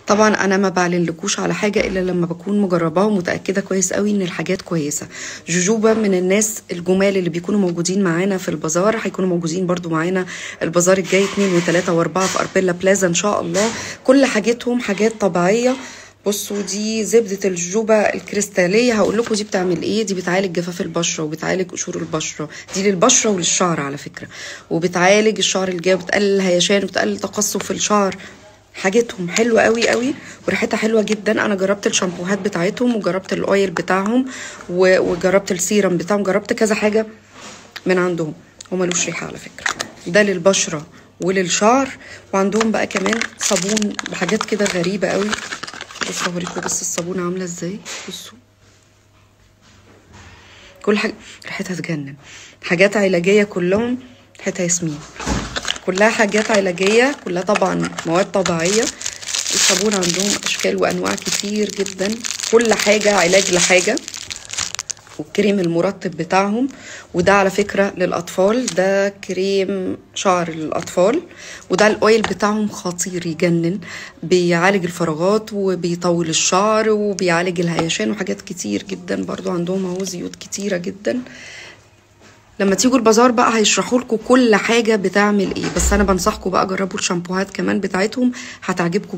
طبعا انا ما بعلنلكوش على حاجة الا لما بكون مجرباها ومتاكده كويس قوي ان الحاجات كويسة. جوجوبا من الناس الجمال اللي بيكونوا موجودين معانا في البازار، هيكونوا موجودين برضو معانا البازار الجاي 2 و3 و4 في أربيلا بلازا ان شاء الله. كل حاجتهم حاجات طبيعية. بصوا دي زبدة الجوجوبا الكريستالية، هقول لكم دي بتعمل ايه. دي بتعالج جفاف البشرة وبتعالج قشور البشرة، دي للبشرة وللشعر على فكرة، وبتعالج الشعر الجاف، بتقلل الهيشان وبتقلل تقصف الشعر. حاجتهم حلوة قوي قوي وريحتها حلوة جدا. انا جربت الشامبوهات بتاعتهم وجربت ال oil بتاعهم وجربت السيرم بتاعهم، جربت كذا حاجة من عندهم، وملوش ريحة على فكرة. ده للبشرة وللشعر. وعندهم بقى كمان صابون بحاجات كده غريبة قوي. بصوا هوريكم بس الصابون عامله ازاي. بصوا كل حاجة ريحتها تجنن، حاجات علاجية كلهم، ريحتها ياسمين، كلها حاجات علاجية، كلها طبعا مواد طبيعية. الصابون عندهم اشكال وانواع كتير جدا، كل حاجة علاج لحاجة. والكريم المرطب بتاعهم، وده على فكرة للأطفال، ده كريم شعر للأطفال. وده الأويل بتاعهم خطير يجنن، بيعالج الفراغات وبيطول الشعر وبيعالج الهيشان وحاجات كتير جدا. برضو عندهم اهو زيوت كتيرة جدا. لما تيجوا البازار بقى هيشرحوا لكم كل حاجة بتعمل ايه، بس انا بنصحكم بقى جربوا الشامبوهات كمان بتاعتهم، هتعجبكم.